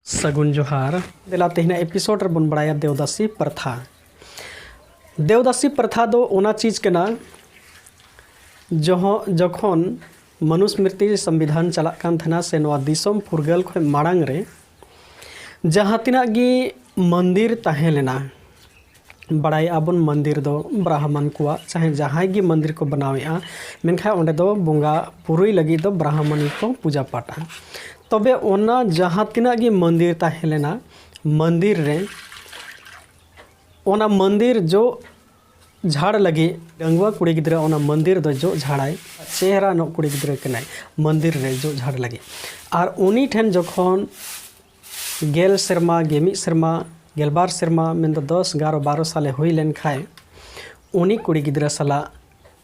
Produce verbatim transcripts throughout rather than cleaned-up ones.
ᱥᱟᱹᱜᱩᱱ ᱡᱚᱦᱟᱨ᱾ ᱫᱮᱞᱟ ᱛᱮᱦᱮᱧᱟᱜ ᱮᱯᱤᱥᱳᱰ ᱨᱮᱵᱚᱱ ᱵᱟᱲᱟᱭᱟ ᱫᱮᱣᱫᱟᱥᱤ ᱯᱨᱚᱛᱷᱟ᱾ ᱫᱮᱣᱫᱟᱥᱤ ᱯᱨᱚᱛᱷᱟ ᱫᱚ ᱚᱱᱟ ᱪᱤᱡᱽ ᱠᱟᱱᱟ, ᱡᱚᱦᱚ- ᱡᱚᱠᱷᱚᱱ ᱢᱚᱱᱩᱥᱢᱨᱤᱛᱤ ᱥᱚᱝᱵᱤᱫᱷᱟᱱ ᱪᱟᱞᱟᱜ ᱠᱟᱱ ᱛᱟᱦᱮᱱᱟ ᱥᱮ ᱱᱚᱣᱟ ᱫᱤᱥᱚᱢ ᱯᱷᱩᱨᱜᱟᱹᱞ ᱠᱷᱚᱱ ᱢᱟᱲᱟᱝ ᱨᱮ ᱡᱟᱦᱟᱸ ᱛᱤᱱᱟᱹᱜ ᱜᱮ ᱢᱚᱱᱫᱤᱨ ᱛᱟᱦᱮᱸ ᱞᱮᱱᱟ, ᱵᱟᱲᱟᱭᱮᱫᱼᱟ ᱵᱚᱱ ᱢᱚᱱᱫᱤᱨ ᱫᱚ ᱵᱨᱟᱦᱢᱚᱱ ᱠᱚᱣᱟᱜ, ᱪᱟᱦᱮ ᱡᱟᱦᱟᱸᱭ ᱜᱮ ᱢᱚᱱᱫᱤᱨ ᱠᱚ ᱵᱮᱱᱟᱣᱮᱫᱼᱟ, ᱢᱮᱱᱠᱷᱟᱱ ᱚᱸᱰᱮ ᱫᱚ ᱵᱚᱸᱜᱟ ᱯᱩᱨᱟᱹᱭ ᱞᱟᱹᱜᱤᱫ ᱫᱚ ᱵᱨᱟᱦᱢᱚᱱ ᱜᱮᱠᱚ ᱯᱩᱡᱟ ᱯᱟᱴᱟ᱾ ᱛᱚᱵᱮ ᱚᱱᱟ ᱡᱟᱦᱟᱸ ᱛᱤᱱᱟᱹᱜ ᱜᱮ ᱢᱚᱱᱫᱤᱨ ᱛᱟᱦᱮᱸ ᱞᱮᱱᱟ, ᱢᱚᱱᱫᱤᱨ ᱨᱮ ᱚᱱᱟ ᱢᱚᱱᱫᱤᱨ ᱡᱚᱜ ᱡᱷᱟᱲ ᱞᱟᱹᱜᱤᱫ ᱰᱟᱺᱜᱩᱣᱟᱹ ᱠᱩᱲᱤ ᱜᱤᱫᱽᱨᱟᱹ ᱚᱱᱟ ᱢᱚᱱᱫᱤᱨ ᱫᱚ ᱡᱚᱜ ᱡᱷᱟᱲᱟᱭ, ᱪᱮᱦᱨᱟ ᱧᱚᱜ ᱠᱩᱲᱤ ᱜᱤᱫᱽᱨᱟᱹ ᱠᱟᱱᱟᱭ ᱢᱚᱱᱫᱤᱨ ᱨᱮ ᱡᱚᱜ ᱡᱷᱟᱲ ᱞᱟᱹᱜᱤᱫ᱾ ᱟᱨ ᱩᱱᱤ ᱴᱷᱮᱱ ᱡᱚᱠᱷᱚᱱ ᱜᱮᱞ ᱥᱮᱨᱢᱟ, ᱜᱮ ᱢᱤᱫ ᱥᱮᱨᱢᱟ, ᱜᱮᱞᱵᱟᱨ ᱥᱮᱨᱢᱟ, ᱢᱮᱱᱫᱚ ᱫᱚᱥ, ᱮᱜᱟᱨᱚ, ᱵᱟᱨᱚ ᱥᱟᱞᱮ ᱦᱩᱭ ᱞᱮᱱ ᱠᱷᱟᱡ, ᱩᱱᱤ ᱠᱩᱲᱤ ᱜᱤᱫᱽᱨᱟᱹ ᱥᱟᱞᱟᱜ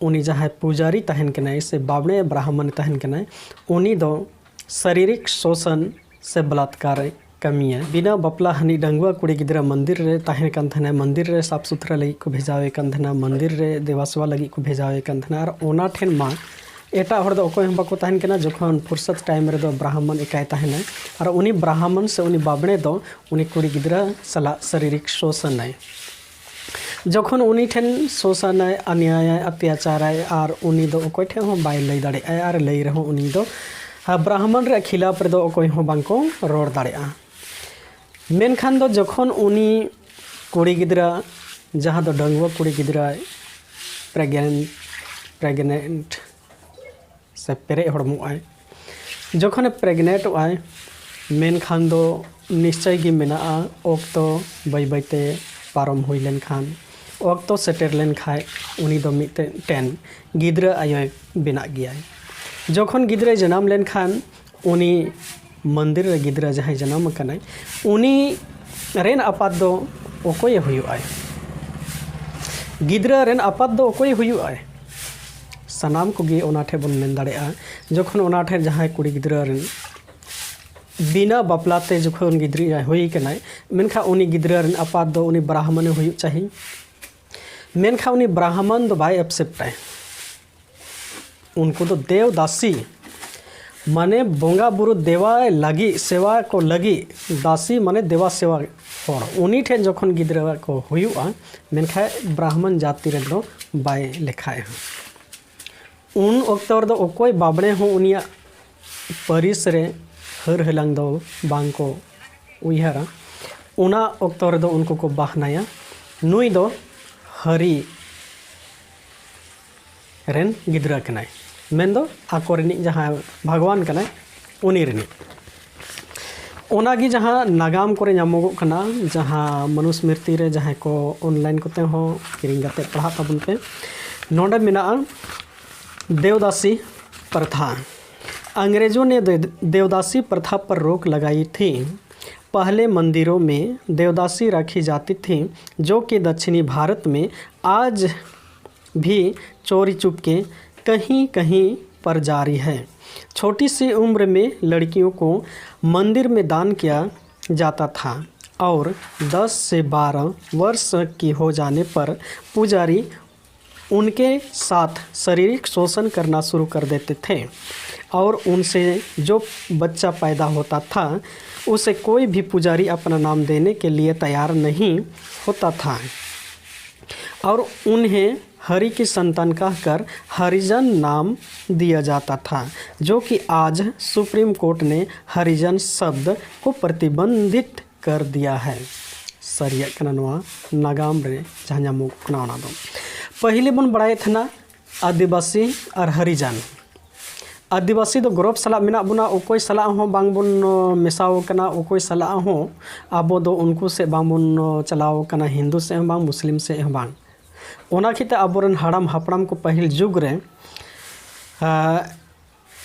ᱩᱱᱤ ᱡᱟᱦᱟᱸᱭ ᱯᱩᱡᱟᱨᱤ ᱛᱟᱦᱮᱱ ᱠᱟᱱᱟᱭ ᱥᱮ ᱵᱟᱵᱽᱲᱮ ᱵᱨᱟᱦᱢᱚᱱᱮ ᱛᱟᱦᱮᱱ ᱠᱟᱱᱟᱭ, ᱩᱱᱤ ᱫᱚ ᱥᱟᱨᱤᱨᱤᱠ ᱥᱳᱥᱚᱱ ᱥᱮ ᱵᱚᱞᱟᱛᱠᱟᱨ ᱮ ᱠᱟᱹᱢᱤᱭᱟ᱾ ᱵᱤᱱᱟᱹ ᱵᱟᱯᱞᱟ ᱦᱟᱹᱱᱤ ᱰᱟᱺᱜᱩᱣᱟᱹ ᱠᱩᱲᱤ ᱜᱤᱫᱽᱨᱟᱹ ᱢᱚᱱᱫᱤᱨ ᱨᱮ ᱛᱟᱦᱮᱸ ᱠᱟᱱ ᱛᱟᱦᱮᱱᱟ, ᱢᱚᱱᱫᱤᱨ ᱨᱮ ᱥᱟᱯᱷ ᱥᱩᱛᱷᱨᱟᱹ ᱞᱟᱹᱜᱤᱫ ᱠᱚ ᱵᱷᱮᱡᱟᱣᱮ ᱠᱟᱱ ᱛᱟᱦᱮᱱᱟ, ᱢᱚᱱᱫᱤᱨ ᱨᱮ ᱫᱮᱵᱟ ᱥᱮᱵᱟ ᱞᱟᱹᱜᱤᱫ ᱠᱚ ᱵᱷᱮᱡᱟᱣᱮ ᱠᱟᱱ ᱛᱟᱦᱮᱱᱟ᱾ ᱟᱨ ᱚᱱᱟ ᱴᱷᱮᱱ ᱢᱟ ᱮᱴᱟᱜ ᱦᱚᱲ ᱫᱚ ᱚᱠᱚᱭ ᱦᱚᱸ ᱵᱟᱠᱚ ᱛᱟᱦᱮᱱ ᱠᱟᱱᱟ᱾ ᱡᱚᱠᱷᱚᱱ ᱯᱷᱩᱨᱥᱚᱛ ᱴᱟᱭᱤᱢ ᱨᱮᱫᱚ ᱵᱨᱟᱦᱢᱚᱱ ᱮᱠᱟᱭ ᱛᱟᱦᱮᱱᱟᱭ ᱟᱨ ᱩᱱᱤ ᱵᱨᱟᱦᱢᱚᱱ ᱥᱮ ᱩᱱᱤ ᱵᱟᱵᱽᱲᱮ ᱫᱚ ᱩᱱᱤ ᱠᱩᱲᱤ ᱜᱤᱫᱽᱨᱟᱹ ᱥᱟᱞᱟᱜ ᱥᱟᱨᱤᱨᱤᱠ ᱥᱳᱥᱚᱱᱟᱭ᱾ ᱡᱚᱠᱷᱚᱱ ᱩᱱᱤ ᱴᱷᱮᱱ ᱥᱳᱥᱟᱱᱟᱭ, ᱚᱱᱱᱭᱟᱭᱟᱭ, ᱚᱛᱛᱟᱪᱟᱨᱟᱭ ᱟᱨ ᱩᱱᱤ ᱫᱚ ᱚᱠᱚᱭ ᱴᱷᱮᱱ ᱦᱚᱸ ᱵᱟᱭ ᱞᱟᱹᱭ ᱫᱟᱲᱮᱭᱟᱜᱼᱟ, ᱟᱨ ᱞᱟᱹᱭ ᱨᱮᱦᱚᱸ ᱩᱱᱤ ᱫᱚ ᱵᱨᱟᱦᱢᱚᱱ ᱨᱮᱭᱟᱜ ᱠᱷᱤᱞᱟᱯ ᱨᱮᱫᱚ ᱚᱠᱚᱭ ᱦᱚᱸ ᱵᱟᱝᱠᱚ ᱨᱚᱲ ᱫᱟᱲᱮᱭᱟᱜᱼᱟ᱾ ᱢᱮᱱᱠᱷᱟᱱ ᱫᱚ ᱡᱚᱠᱷᱚᱱ ᱩᱱᱤ ᱠᱩᱲᱤ ᱜᱤᱫᱽᱨᱟᱹ, ᱡᱟᱦᱟᱸ ᱫᱚ ᱰᱟᱺᱜᱩᱣᱟᱹ ᱠᱩᱲᱤ ᱜᱤᱫᱽᱨᱟᱹ ᱯᱨᱮᱜᱱᱮᱱᱴ, ᱯᱨᱮᱜᱱᱮᱱᱴ ᱥᱮ ᱯᱮᱨᱮᱡ ᱦᱚᱲᱢᱚᱜ ᱟᱭ, ᱡᱚᱠᱷᱚᱱᱮ ᱯᱨᱮᱜᱱᱮᱱᱴᱚᱜ ᱟᱭ, ᱢᱮᱱᱠᱷᱟᱱ ᱫᱚ ᱱᱤᱥᱪᱚᱭ ᱜᱮ ᱢᱮᱱᱟᱜᱼᱟ, ᱚᱠᱛᱚ ᱵᱟᱹᱭ ᱵᱟᱹᱭᱛᱮ ᱯᱟᱨᱚᱢ ᱦᱩᱭ ᱞᱮᱱᱠᱷᱟᱱ, ᱚᱠᱛᱚ ᱥᱮᱴᱮᱨ ᱞᱮᱱᱠᱷᱟᱱ ᱩᱱᱤ ᱫᱚ ᱢᱤᱫᱴᱮᱱ ᱜᱤᱫᱽᱨᱟᱹ ᱟᱭᱳᱭ ᱵᱮᱱᱟᱜ ᱜᱮᱭᱟᱭ᱾ ᱡᱚᱠᱷᱚᱱ ᱜᱤᱫᱽᱨᱟᱹᱭ ᱡᱟᱱᱟᱢ ᱞᱮᱱᱠᱷᱟᱱ ᱩᱱᱤ ᱢᱚᱱᱫᱤᱨ ᱨᱮ ᱜᱤᱫᱽᱨᱟᱹ ᱡᱟᱦᱟᱸᱭ ᱡᱟᱱᱟᱢ ᱟᱠᱟᱱᱟᱭ, ᱩᱱᱤ ᱨᱮᱱ ᱟᱯᱟᱛ ᱫᱚ ᱚᱠᱚᱭᱮ ᱦᱩᱭᱩᱜᱼᱟᱭ? ᱜᱤᱫᱽᱨᱟᱹ ᱨᱮᱱ ᱟᱯᱟᱛ ᱫᱚ ᱚᱠᱚᱭᱮ ᱦᱩᱭᱩᱜᱼᱟᱭ? ᱥᱟᱱᱟᱢ ᱠᱚᱜᱮ ᱚᱱᱟ ᱴᱷᱮᱱ ᱵᱚᱱ ᱢᱮᱱ ᱫᱟᱲᱮᱭᱟᱜᱼᱟ, ᱡᱚᱠᱷᱚᱱ ᱚᱱᱟ ᱴᱷᱮᱱ ᱡᱟᱦᱟᱸᱭ ᱠᱩᱲᱤ ᱜᱤᱫᱽᱨᱟᱹ ᱨᱮᱱ ᱵᱤᱱᱟᱹ ᱵᱟᱯᱞᱟ ᱛᱮ ᱡᱚᱠᱷᱚᱱ ᱜᱤᱫᱽᱨᱟᱹ ᱦᱩᱭ ᱠᱟᱱᱟᱭ, ᱢᱮᱱᱠᱷᱟᱱ ᱩᱱᱤ ᱜᱤᱫᱽᱨᱟᱹ ᱨᱮᱱ ᱟᱯᱟᱛ ᱫᱚ ᱩᱱᱤ ᱵᱨᱟᱦᱢᱚᱱᱮ ᱦᱩᱭᱩᱜ ᱪᱟᱹᱦᱤ᱾ ᱢᱮᱱᱠᱷᱟᱱ ᱩᱱᱤ ᱵᱨᱟᱦᱢᱚᱱ ᱫᱚ ᱵᱟᱭ ᱮᱠᱥᱮᱯᱴᱟᱭ᱾ ᱩᱱᱠᱩ ᱫᱚ ᱫᱮᱣ ᱫᱟᱥᱤ, ᱢᱟᱱᱮ ᱵᱚᱸᱜᱟ ᱵᱩᱨᱩ ᱫᱮᱣᱟ ᱞᱟᱹᱜᱤᱫ, ᱥᱮᱣᱟ ᱠᱚ ᱞᱟᱹᱜᱤᱫ, ᱫᱟᱥᱤ ᱢᱟᱱᱮ ᱫᱮᱣᱟ ᱥᱮᱣᱟ ᱦᱚᱲ, ᱩᱱᱤ ᱴᱷᱮᱱ ᱡᱚᱠᱷᱚᱱ ᱜᱤᱫᱽᱨᱟᱹ ᱠᱚ ᱦᱩᱭᱩᱜᱼᱟ, ᱢᱮᱱᱠᱷᱟᱱ ᱵᱨᱟᱦᱢᱚᱱ ᱡᱟᱹᱛᱤ ᱨᱮᱱ ᱫᱚ ᱵᱟᱭ ᱞᱮᱠᱷᱟᱜᱼᱟ᱾ ᱩᱱ ᱚᱠᱛᱚ ᱨᱮᱫᱚ ᱚᱠᱚᱭ ᱵᱟᱵᱽᱲᱮ ᱦᱚᱸ ᱩᱱᱤᱭᱟᱜ ᱯᱟᱹᱨᱤᱥ ᱨᱮ ᱦᱟᱹᱨ ᱦᱮᱞᱟᱝ ᱫᱚ ᱵᱟᱝ ᱠᱚ ᱩᱭᱦᱟᱹᱨᱟ᱾ ᱚᱱᱟ ᱚᱠᱛᱚ ᱨᱮᱫᱚ ᱩᱱᱠᱩ ᱠᱚ ᱵᱟᱦᱱᱟᱭᱟ, ᱱᱩᱭ ᱫᱚ ᱦᱟᱹᱨᱤ ᱨᱮᱱ ᱜᱤᱫᱽᱨᱟᱹ ᱠᱟᱱᱟᱭ, ᱢᱮᱱᱫᱚ ᱟᱠᱚ ᱨᱤᱱᱤᱡ ᱡᱟᱦᱟᱸᱭ ᱵᱷᱟᱜᱽᱣᱟᱱ ᱠᱟᱱᱟᱭ, ᱩᱱᱤ ᱨᱤᱱᱤᱡ᱾ ᱚᱱᱟᱜᱮ ᱡᱟᱦᱟᱸ ᱱᱟᱜᱟᱢ ᱠᱚᱨᱮ ᱧᱟᱢᱚᱜᱚᱜ ᱠᱟᱱᱟ, ᱡᱟᱦᱟᱸ ᱢᱚᱱᱩᱥᱢᱨᱤᱛᱤ ᱨᱮ, ᱡᱟᱦᱟᱸᱭ ᱠᱚ online ᱠᱚᱛᱮ ᱦᱚᱸ ᱠᱤᱨᱤᱧ ᱠᱟᱛᱮ ᱯᱟᱲᱦᱟᱜ ᱛᱟᱵᱚᱱ ᱯᱮ, ᱱᱚᱰᱮ ᱢᱮᱱᱟᱜᱼᱟ ᱫᱮᱣᱫᱟᱥᱤ ᱯᱨᱚᱛᱷᱟ᱾ अंग्रेजों ने दे-, देवदासी प्रथा पर रोक लगाई थी। पहले मंदिरों में देवदासी रखी जाती थी, जो कि दक्षिणी भारत में आज भी चोरी चुपके कहीं कहीं पर जारी है। छोटी सी उम्र में लड़कियों को मंदिर में दान किया जाता था और दस से बारह वर्ष की हो जाने पर पुजारी उनके साथ शारीरिक शोषण करना शुरू कर देते थे और उनसे जो बच्चा पैदा होता था, उसे कोई भी पुजारी अपना नाम देने के लिए तैयार नहीं होता था और उन्हें हरि की संतान कहकर हरिजन नाम दिया जाता था, जो कि आज सुप्रीम कोर्ट ने हरिजन शब्द को प्रतिबंधित कर दिया है। ᱥᱟᱹᱨᱤᱭᱟᱜ ᱠᱟᱱᱟ ᱱᱚᱣᱟ ᱱᱟᱜᱟᱢ ᱨᱮ ᱡᱟᱦᱟᱸ ᱧᱟᱢᱚᱜ ᱠᱟᱱᱟ ᱚᱱᱟ ᱫᱚ᱾ ᱯᱟᱹᱦᱤᱞ ᱵᱚᱱ ᱵᱟᱲᱟᱭᱮᱫ ᱛᱟᱦᱮᱱᱟ ᱟᱹᱫᱤᱵᱟᱹᱥᱤ ᱟᱨ ᱦᱟᱨᱤᱡᱟᱱ᱾ ᱟᱹᱫᱤᱵᱟᱹᱥᱤ ᱫᱚ ᱜᱚᱨᱚᱵᱽ ᱥᱟᱞᱟᱜ ᱢᱮᱱᱟᱜ ᱵᱚᱱᱟ, ᱚᱠᱚᱭ ᱥᱟᱞᱟᱜ ᱦᱚᱸ ᱵᱟᱝ ᱵᱚᱱ, ᱚ, ᱢᱮᱥᱟᱣ ᱠᱟᱱᱟ, ᱚᱠᱚᱭ ᱥᱟᱞᱟᱜ ᱦᱚᱸ ᱟᱵᱚ ᱫᱚ ᱩᱱᱠᱩ ᱥᱮᱫ ᱵᱟᱝ ᱵᱚᱱ, ᱚ, ᱪᱟᱞᱟᱣ ᱠᱟᱱᱟ, ᱦᱤᱱᱫᱩ ᱥᱮᱫ ᱦᱚᱸ ᱵᱟᱝ, ᱢᱩᱥᱞᱤᱢ ᱥᱮᱫ ᱦᱚᱸ ᱵᱟᱝ᱾ ᱚᱱᱟ ᱠᱷᱟᱹᱛᱤᱨ ᱛᱮ ᱟᱵᱚᱨᱮᱱ ᱦᱟᱲᱟᱢ ᱦᱟᱯᱲᱟᱢ ᱠᱚ ᱯᱟᱹᱦᱤᱞ ᱡᱩᱜᱽ ᱨᱮ, ᱟ,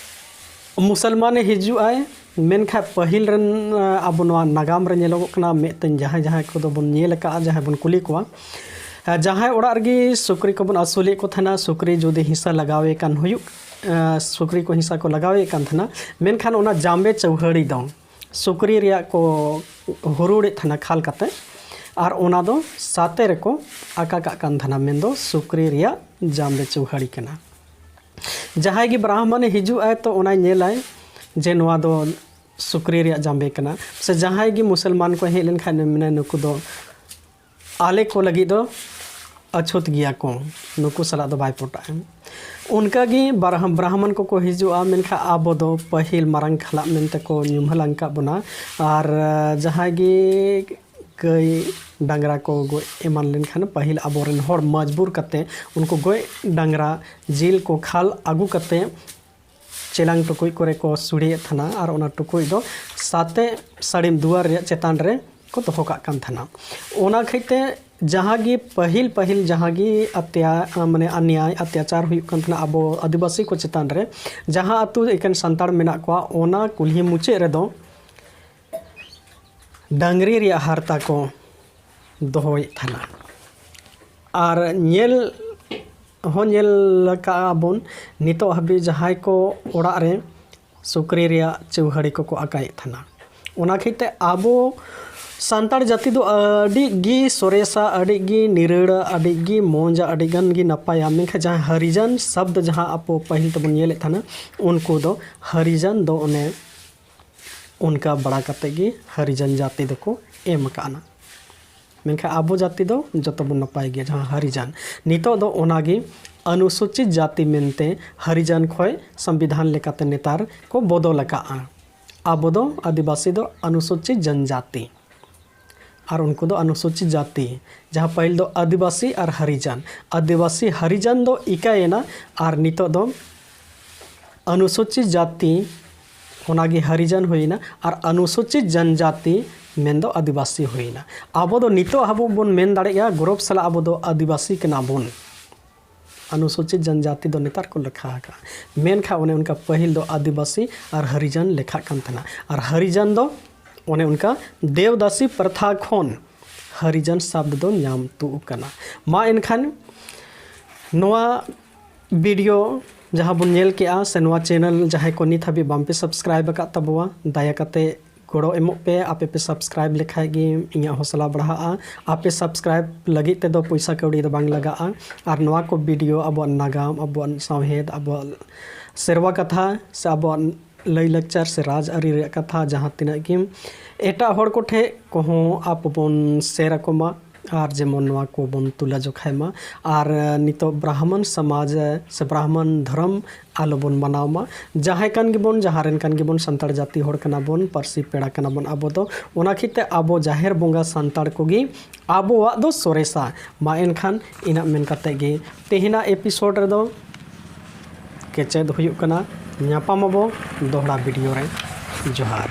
ᱢᱩᱥᱚᱞᱢᱟᱱᱮ ᱦᱤᱡᱩᱜ ᱟᱭ, ᱢᱮᱱᱠᱷᱟᱱ ᱯᱟᱹᱦᱤᱞ ᱨᱮᱱ, ᱟ, ᱟᱵᱚ ᱱᱚᱣᱟ ᱱᱟᱜᱟᱢ ᱨᱮ ᱧᱮᱞᱚᱜᱚᱜ ᱠᱟᱱᱟ, ᱢᱮᱫ ᱛᱮ ᱡᱟᱦᱟᱸᱭ ᱡᱟᱦᱟᱸᱭ ᱠᱚᱫᱚ ᱵᱚᱱ ᱧᱮᱞ ᱟᱠᱟᱫᱼᱟ, ᱡᱟᱦᱟᱸᱭ ᱵᱚᱱ ᱠᱩᱞᱤ ᱠᱚᱣᱟ, ᱟ, ᱡᱟᱦᱟᱸᱭ ᱚᱲᱟᱜ ᱨᱮᱜᱮ ᱥᱩᱠᱨᱤ ᱠᱚᱵᱚᱱ ᱟᱹᱥᱩᱞᱮᱫ ᱠᱚ ᱛᱟᱦᱮᱱᱟ, ᱥᱩᱠᱨᱤ ᱡᱩᱫᱤ ᱦᱤᱸᱥᱟ ᱞᱟᱜᱟᱣᱮ ᱠᱟᱱ ᱦᱩᱭᱩᱜ, ᱟ, ᱥᱩᱠᱨᱤ ᱠᱚ ᱦᱤᱸᱥᱟ ᱠᱚ ᱞᱟᱜᱟᱣᱮᱫ ᱠᱟᱱ ᱛᱟᱦᱮᱱᱟ, ᱢᱮᱱᱠᱷᱟᱱ ᱚᱱᱟ ᱡᱟᱢᱵᱮ ᱪᱟᱹᱣᱦᱟᱹᱲᱤ ᱫᱚ ᱥᱩᱠᱨᱤ ᱨᱮᱭᱟᱜ ᱠᱚ ᱦᱩᱨᱩᱲᱮᱫ ᱛᱟᱦᱮᱱᱟ ᱠᱷᱟᱞ ᱠᱟᱛᱮ, ᱟᱨ ᱚᱱᱟ ᱫᱚ ᱥᱟᱛᱮ ᱨᱮᱠᱚ ᱟᱠᱟ ᱠᱟᱜ ᱠᱟᱱ ᱛᱟᱦᱮᱱᱟ, ᱢᱮᱱᱫᱚ ᱥᱩᱠᱨᱤ ᱨᱮᱭᱟᱜ ᱡᱟᱢᱵᱮ ᱪᱟᱹᱣᱦᱟᱹᱲᱤ ᱠᱟᱱᱟ᱾ ᱡᱟᱦᱟᱸᱭ ᱜᱮ ᱵᱨᱟᱦᱢᱚᱱᱮ ᱦᱤᱡᱩᱜ ᱟᱭ, ᱛᱚ ᱚᱱᱟᱭ ᱧᱮᱞᱟᱭ ᱡᱮ ᱱᱚᱣᱟ ᱫᱚ ᱥᱩᱠᱨᱤ ᱨᱮᱭᱟᱜ ᱡᱟᱸᱵᱮ ᱠᱟᱱᱟ᱾ ᱥᱮ ᱡᱟᱦᱟᱸᱭ ᱜᱮ ᱢᱩᱥᱚᱞᱢᱟᱱ ᱠᱚ ᱦᱮᱡ ᱞᱮᱱᱠᱷᱟᱱ ᱢᱮᱱᱟ, ᱱᱩᱠᱩ ᱫᱚ ᱟᱞᱮ ᱠᱚ ᱞᱟᱹᱜᱤᱫ ᱫᱚ ᱟᱪᱷᱩᱛ ᱜᱮᱭᱟ ᱠᱚ, ᱱᱩᱠᱩ ᱥᱟᱞᱟᱜ ᱫᱚ ᱵᱟᱭ ᱯᱚᱴᱟᱜᱼᱟ᱾ ᱚᱱᱠᱟᱜᱮ ᱵᱨᱟᱦ- ᱵᱨᱟᱦᱢᱚᱱ ᱠᱚᱠᱚ ᱦᱤᱡᱩᱜᱼᱟ, ᱢᱮᱱᱠᱷᱟᱱ ᱟᱵᱚ ᱫᱚ ᱯᱟᱹᱦᱤᱞ ᱢᱟᱨᱟᱝ ᱠᱷᱟᱞᱟᱜ ᱢᱮᱱᱛᱮ ᱠᱚ ᱧᱩᱢᱦᱟᱹᱞᱟᱝ ᱠᱟᱜ ᱵᱚᱱᱟ᱾ ᱟᱨ ᱡᱟᱦᱟᱸᱭ ᱜᱮ ᱜᱟᱹᱭ ᱰᱟᱝᱨᱟ ᱠᱚ ᱜᱚᱡ ᱮᱢᱟᱱ ᱞᱮᱱᱠᱷᱟᱱ, ᱯᱟᱹᱦᱤᱞ ᱟᱵᱚᱨᱮᱱ ᱦᱚᱲ ᱢᱚᱡᱽᱵᱩᱨ ᱠᱟᱛᱮ ᱩᱱᱠᱩ ᱜᱚᱡ ᱰᱟᱝᱨᱟ ᱡᱤᱞ ᱠᱚ ᱠᱷᱟᱞ ᱟᱹᱜᱩ ᱠᱟᱛᱮ ᱪᱮᱞᱟᱝ ᱴᱩᱠᱩᱡ ᱠᱚᱨᱮ ᱠᱚ ᱥᱩᱲᱮᱭᱮᱫ ᱛᱟᱦᱮᱱᱟ᱾ ᱟᱨ ᱚᱱᱟ ᱴᱩᱠᱩᱡ ᱫᱚ ᱥᱟᱛᱮ ᱥᱟᱹᱲᱤᱢ ᱫᱩᱣᱟᱹᱨ ᱨᱮᱭᱟᱜ ᱪᱮᱛᱟᱱ ᱨᱮ ᱠᱚ ᱫᱚᱦᱚ ᱠᱟᱜ ᱠᱟᱱ ᱛᱟᱦᱮᱱᱟ᱾ ᱚᱱᱟ ᱠᱷᱟᱹᱛᱤᱨ ᱛᱮ ᱡᱟᱦᱟᱸ ᱜᱮ ᱯᱟᱹᱦᱤᱞ ᱯᱟᱹᱦᱤᱞ ᱡᱟᱦᱟᱸ ᱜᱮ ᱟᱛᱭᱟ-, ᱢᱟᱱᱮ ᱚᱱᱱᱭᱟᱭ ᱚᱛᱛᱟᱪᱟᱨ ᱦᱩᱭᱩᱜ ᱠᱟᱱ ᱛᱟᱦᱮᱱᱟ ᱟᱵᱚ ᱟᱹᱫᱤᱵᱟᱹᱥᱤ ᱠᱚ ᱪᱮᱛᱟᱱ ᱨᱮ, ᱡᱟᱦᱟᱸ ᱟᱹᱛᱩ ᱮᱠᱮᱱ ᱥᱟᱱᱛᱟᱲ ᱢᱮᱱᱟᱜ ᱠᱚᱣᱟ, ᱚᱱᱟ ᱠᱩᱞᱦᱤ ᱢᱩᱪᱟᱹᱫ ᱨᱮᱫᱚ ᱰᱟᱝᱨᱤ ᱨᱮᱭᱟᱜ ᱦᱟᱨᱛᱟ ᱠᱚ ᱫᱚᱦᱚᱭᱮᱫ ᱛᱟᱦᱮᱱᱟ᱾ ᱟᱨ ᱧᱮᱞ ᱦᱚᱸ ᱧᱮᱞ ᱟᱠᱟᱫᱼᱟ ᱵᱚᱱ, ᱱᱤᱛᱚᱜ ᱦᱟᱹᱵᱤᱡ ᱡᱟᱦᱟᱸᱭ ᱠᱚ ᱚᱲᱟᱜ ᱨᱮ ᱥᱩᱠᱨᱤ ᱨᱮᱭᱟᱜ ᱪᱟᱹᱣᱦᱟᱹᱲᱤ ᱠᱚᱠᱚ ᱟᱠᱟᱭᱮᱫ ᱛᱟᱦᱮᱱᱟ᱾ ᱚᱱᱟ ᱠᱷᱟᱹᱛᱤᱨ ᱛᱮ ᱟᱵᱚ ᱥᱟᱱᱛᱟᱲ ᱡᱟᱹᱛᱤ ᱫᱚ ᱟᱹᱰᱤ ᱜᱮ ᱥᱚᱨᱮᱥᱟ, ᱟᱹᱰᱤ ᱜᱮ ᱱᱤᱨᱟᱹᱲᱟ, ᱟᱹᱰᱤ ᱜᱮ ᱢᱚᱡᱟ, ᱟᱹᱰᱤ ᱜᱟᱱ ᱜᱮ ᱱᱟᱯᱟᱭᱟ᱾ ᱢᱮᱱᱠᱷᱟᱱ ᱡᱟᱦᱟᱸ ᱦᱟᱨᱤᱡᱟᱱ ᱥᱚᱵᱫ ᱡᱟᱦᱟᱸ ᱟᱵᱚ ᱯᱟᱹᱦᱤᱞ ᱛᱮᱵᱚᱱ ᱧᱮᱞᱮᱫ ᱛᱟᱦᱮᱱᱟ, ᱩᱱᱠᱩ ᱫᱚ ᱦᱟᱨᱤᱡᱟᱱ ᱫᱚ ᱚᱱᱮ ᱚᱱᱠᱟ ᱵᱟᱲᱟ ᱠᱟᱛᱮ ᱜᱮ ᱦᱟᱨᱤᱡᱟᱱ ᱡᱟᱹᱛᱤ ᱫᱚᱠᱚ ᱮᱢ ᱟᱠᱟᱫᱼᱟ᱾ ᱢᱮᱱᱠᱷᱟᱱ ᱟᱵᱚ ᱡᱟᱹᱛᱤ ᱫᱚ ᱡᱚᱛᱚ ᱵᱚᱱ ᱱᱟᱯᱟᱭ ᱜᱮᱭᱟ, ᱡᱟᱦᱟᱸ ᱦᱟᱨᱤᱡᱟᱱ᱾ ᱱᱤᱛᱚᱜ ᱫᱚ ᱚᱱᱟᱜᱮ ᱚᱱᱩᱥᱩᱪᱤᱛ ᱡᱟᱹᱛᱤ ᱢᱮᱱᱛᱮ ᱦᱟᱨᱤᱡᱟᱱ ᱠᱷᱚᱱ ᱥᱚᱝᱵᱤᱫᱷᱟᱱ ᱞᱮᱠᱟᱛᱮ ᱱᱮᱛᱟᱨ ᱠᱚ ᱵᱚᱫᱚᱞ ᱟᱠᱟᱫᱼᱟ᱾ ᱟᱵᱚ ᱫᱚ ᱟᱹᱫᱤᱵᱟᱹᱥᱤ ᱫᱚ ᱚᱱᱩᱥᱩᱪᱤᱛ ᱡᱚᱱᱡᱟᱹᱛᱤ, ᱟᱨ ᱩᱱᱠᱩ ᱫᱚ ᱚᱱᱩᱥᱩᱪᱤᱛ ᱡᱟᱹᱛᱤ, ᱡᱟᱦᱟᱸ ᱯᱟᱹᱦᱤᱞ ᱫᱚ ᱟᱹᱫᱤᱵᱟᱹᱥᱤ ᱟᱨ ᱦᱟᱨᱤᱡᱟᱱ᱾ ᱟᱹᱫᱤᱵᱟᱹᱥᱤ ᱦᱟᱨᱤᱡᱟᱱ ᱫᱚ ᱤᱠᱟᱹᱭᱮᱱᱟ, ᱟᱨ ᱱᱤᱛᱚᱜ ᱫᱚ ᱚᱱᱩᱥᱩᱪᱤᱛ ᱡᱟᱹᱛᱤ, ᱚᱱᱟᱜᱮ ᱦᱟᱨᱤᱡᱟᱱ ᱦᱩᱭᱮᱱᱟ, ᱟᱨ ᱚᱱᱩᱥᱩᱪᱤᱛ ᱡᱚᱱᱡᱟᱹᱛᱤ ᱢᱮᱱᱫᱚ ᱟᱹᱫᱤᱵᱟᱹᱥᱤ ᱦᱩᱭᱮᱱᱟ᱾ ᱟᱵᱚ ᱫᱚ ᱱᱤᱛᱚᱜ ᱦᱟᱹᱵᱤᱡ ᱵᱚᱱ ᱢᱮᱱ ᱫᱟᱲᱮᱭᱟᱜᱼᱟ ᱜᱚᱨᱚᱵᱽ ᱥᱟᱞᱟᱜ ᱟᱵᱚ ᱫᱚ ᱟᱹᱫᱤᱵᱟᱹᱥᱤ ᱠᱟᱱᱟ ᱵᱚᱱ᱾ ᱚᱱᱩᱥᱩᱪᱤᱛ ᱡᱚᱱᱡᱟᱹᱛᱤ ᱫᱚ ᱱᱮᱛᱟᱨ ᱠᱚ ᱞᱮᱠᱷᱟ ᱟᱠᱟᱫᱼᱟ, ᱢᱮᱱᱠᱷᱟᱱ ᱚᱱᱮ ᱚᱱᱠᱟ ᱯᱟᱹᱦᱤᱞ ᱫᱚ ᱟᱹᱫᱤᱵᱟᱹᱥᱤ ᱟᱨ ᱦᱟᱨᱤᱡᱟᱱ ᱞᱮᱠᱷᱟᱜ ᱠᱟᱱ ᱛᱟᱦᱮᱱᱟ᱾ ᱟᱨ ᱦᱟᱨᱤᱡᱟᱱ ᱫᱚ ᱚᱱᱮ ᱚᱱᱠᱟ ᱫᱮᱣᱫᱟᱥᱤ ᱯᱨᱚᱛᱷᱟ ᱠᱷᱚᱱ ᱦᱟᱨᱤᱡᱟᱱ ᱥᱟᱵᱫ ᱫᱚ ᱧᱟᱢ ᱛᱩᱜ ᱠᱟᱱᱟ᱾ ᱢᱟ ᱮᱱᱠᱷᱟᱱ ᱱᱚᱣᱟ ᱵᱷᱤᱰᱤᱭᱳ ᱡᱟᱦᱟᱸ ᱵᱚᱱ ᱧᱮᱞ ᱠᱮᱜᱼᱟ, ᱥᱮ ᱱᱚᱣᱟ ᱪᱮᱱᱮᱞ ᱡᱟᱦᱟᱸᱭ ᱠᱚ ᱱᱤᱛ ᱦᱟᱹᱵᱤᱡ ᱵᱟᱝᱯᱮ ᱥᱟᱵᱥᱠᱨᱟᱭᱤᱵ ᱟᱠᱟᱫ ᱛᱟᱵᱚᱣᱟ, ᱫᱟᱭᱟ ᱠᱟᱛᱮ ᱜᱚᱲᱚ ᱮᱢᱚᱜ ᱯᱮ᱾ ᱟᱯᱮ ᱯᱮ subscribe ᱞᱮᱠᱷᱟᱡ ᱜᱮ ᱤᱧᱟᱹᱜ ᱦᱚᱥᱞᱟ ᱵᱟᱲᱦᱟᱜᱼᱟ᱾ ᱟᱯᱮ subscribe ᱞᱟᱹᱜᱤᱫ ᱛᱮᱫᱚ ᱯᱚᱭᱥᱟ ᱠᱟᱹᱣᱰᱤ ᱫᱚ ᱵᱟᱝ ᱞᱟᱜᱟᱜᱼᱟ᱾ ᱟᱨ ᱱᱚᱣᱟ ᱠᱚ video, ᱟᱵᱚᱣᱟᱜ ᱱᱟᱜᱟᱢ, ᱟᱵᱚᱣᱟᱜ ᱥᱟᱶᱦᱮᱫ, ᱟᱵᱚᱣᱟᱜ ᱥᱮᱨᱣᱟ ᱠᱟᱛᱷᱟ ᱥᱮ ᱟᱵᱚᱣᱟᱜ ᱞᱟᱹᱭᱼᱞᱟᱠᱪᱟᱨ ᱥᱮ ᱨᱟᱡᱽᱟᱹᱨᱤ ᱨᱮᱭᱟᱜ ᱠᱟᱛᱷᱟ ᱡᱟᱦᱟᱸ ᱛᱤᱱᱟᱹᱜ ᱜᱮ ᱮᱴᱟᱜ ᱦᱚᱲ ᱠᱚᱴᱷᱮᱡ ᱠᱚᱦᱚᱸ ᱟᱵᱚ ᱵᱚᱱ share ᱟᱠᱚ ᱢᱟ᱾ ᱟᱨ ᱡᱮᱢᱚᱱ ᱱᱚᱣᱟ ᱠᱚᱵᱚᱱ ᱛᱩᱞᱟᱹ ᱡᱚᱠᱷᱟᱭ ᱢᱟ᱾ ᱟᱨ ᱱᱤᱛᱚᱜ ᱵᱨᱟᱦᱢᱚᱱ ᱥᱚᱢᱟᱡᱽ ᱥᱮ ᱵᱨᱟᱦᱢᱚᱱ ᱫᱷᱚᱨᱚᱢ ᱟᱞᱚ ᱵᱚᱱ ᱢᱟᱱᱟᱣ ᱢᱟ᱾ ᱡᱟᱦᱟᱸᱭ ᱠᱟᱱ ᱜᱮᱵᱚᱱ, ᱡᱟᱦᱟᱸ ᱨᱮᱱ ᱠᱟᱱ ᱜᱮᱵᱚᱱ, ᱥᱟᱱᱛᱟᱲ ᱡᱟᱹᱛᱤ ᱦᱚᱲ ᱠᱟᱱᱟ ᱵᱚᱱ, ᱯᱟᱹᱨᱥᱤ ᱯᱮᱲᱟ ᱠᱟᱱᱟ ᱵᱚᱱ ᱟᱵᱚ ᱫᱚ᱾ ᱚᱱᱟ ᱠᱷᱟᱹᱛᱤᱨ ᱛᱮ ᱟᱵᱚ ᱡᱟᱦᱮᱨ ᱵᱚᱸᱜᱟ ᱥᱟᱱᱛᱟᱲ ᱠᱚᱜᱮ ᱟᱵᱚᱣᱟᱜ ᱫᱚ ᱥᱚᱨᱮᱥᱟ᱾ ᱢᱟ ᱮᱱᱠᱷᱟᱱ ᱤᱱᱟᱹᱜ ᱢᱮᱱ ᱠᱟᱛᱮ ᱜᱮ ᱛᱮᱦᱮᱧᱟᱜ episode ᱨᱮᱫᱚ ᱠᱮᱪᱮᱫ ᱦᱩᱭᱩᱜ ᱠᱟᱱᱟ᱾ ᱧᱟᱯᱟᱢ ᱟᱵᱚ ᱫᱚᱦᱲᱟ video ᱨᱮ᱾ ᱡᱚᱦᱟᱨ᱾